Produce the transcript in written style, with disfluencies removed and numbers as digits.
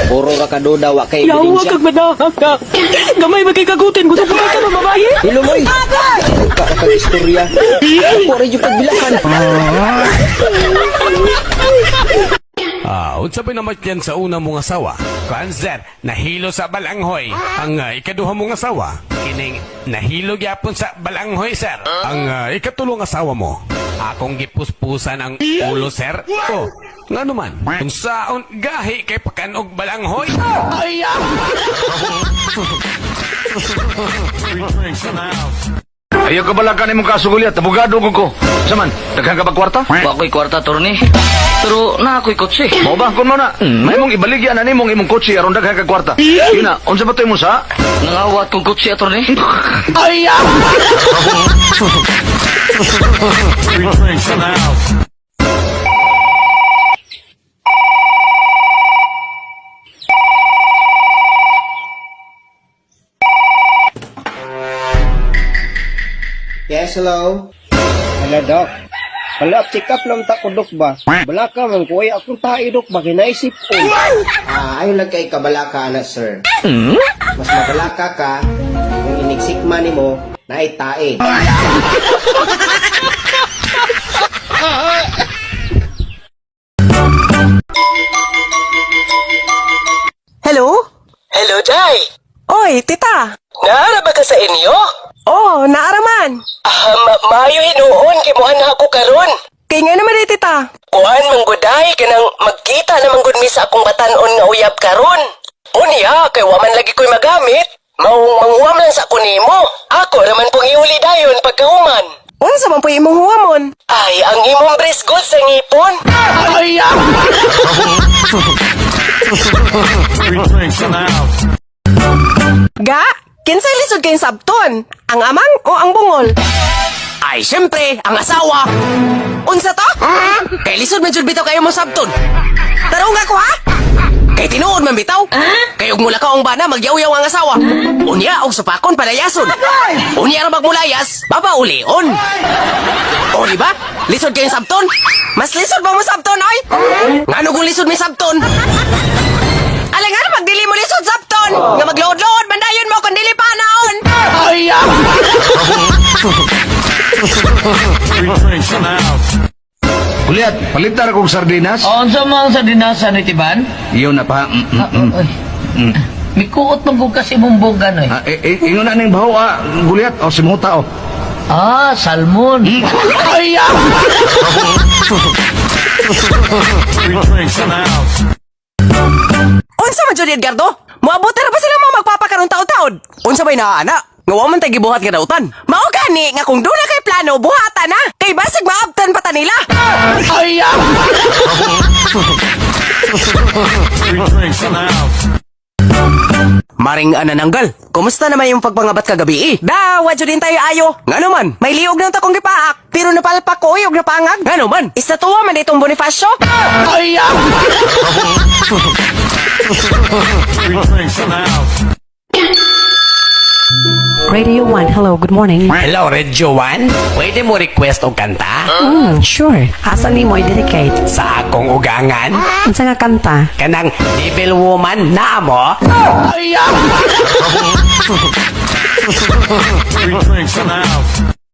Puro ra ka duda, wa kay Yawa ebidensya. kag madahak ka. Gamay ba kay kagutin? Gusto ko ka mababae? Hilumoy. Ka kag istorya. Ako ra jud pagbilahan. Ah, unsa ba namatyan sa una mong asawa? Kuan sir, nahilo sa balanghoy. Ang ikaduha mong asawa, kining nahilo gyapon sa balanghoy sir. Ang ikatulong asawa mo, akong gipuspusan ang ulo sir. Oh, ngano man? Unsaon gahi kay pakanog balanghoy? Ay! Ayaw ka balakan imong kaso Goliath, abogado ko ko. Saman, daghan ka ba kwarta? Wa ko'y kwarta, Torni. Pero na ako'y kotse. Mao ba kun mo na? May mong ibaligya na nimong imong kotse aron daghan ka kwarta. Ina, unsa ba to imong sa? Nangawat kong kotse, Torni. Yes, hello. Hello, Doc. Wala, check up lang ta ko, Dok ba? Balaka man ko, ay akong tae, Dok ba? Kinaisip ko. Ah, ayaw lang kay kabalaka, ana, sir. Mas mabalaka ka kung inigsikma nimo na ay tae. Hello? Hello, Jai. Oy, tita. Naara ba ka sa inyo? Oh, naaraman. Ah, maayo hinuon kay mohan na ako karon. Kay nga naman eh, tita. Kuan mangguday kanang magkita na manggud mi sa akong batanon nga uyab karon. Unya kay wa man lagi ko'y magamit. Maong manghuam lang sa ako nimo. Ako raman pong iuli dayon pagkahuman. Unsa man po imong huwamon? Ay, ang imong breast good sa ngipon. Ga, kinsay lisod kayong sabton? Ang amang o ang bungol? Ay, syempre, ang asawa. Unsa to? Kay lisod man jud bitaw kayo mo sabton. Tarong ako ha? Kay tinuod man bitaw. Kay og mula ka ang bana magyaw-yaw ang asawa. Unya og supakon palayason. Unya ra magmulayas, baba ulion. O di ba? Lisod kayong sabton. Mas lisod ba mo sabton oy? Ngano kung lisod may sabton? Alangan pag dili mo lisod sabton. Nga maglood-lood man dayon mo kun dili pa naon. Goliath, palitar kong sardinas. Oh, unsa man sa dinasa ni Tiban? Iyo na pa. Oy. Mikuot man gud kasi imong bugan oy. Ah, eh, eh, ingon na ning baho ah, Goliath, o simuta oh. Ah, salmon. Unsa man jud Edgardo? Moabot ra ba sila mga magpapakaron taod-taod? Unsa bay naa ana? Nga wa man tay gibuhat nga dautan. Mao gani nga kung duna kay plano buhata na. Kay basig maabtan pa ta nila. Maring anananggal. Kumusta naman yung pagpangabat kagabi eh? Da, wa jud din tayo ayo. Ngano man? May liog na ta kong gipaak, pero napalpak ko og napangag. Ngano man? Istatuwa man itong Bonifacio. Radio 1, hello, good morning. Hello, Radio 1. Pwede mo request og kanta? Sure. Asa ni mo i-dedicate? Sa akong ugangan? Unsa nga kanta? Kanang Devil Woman na mo?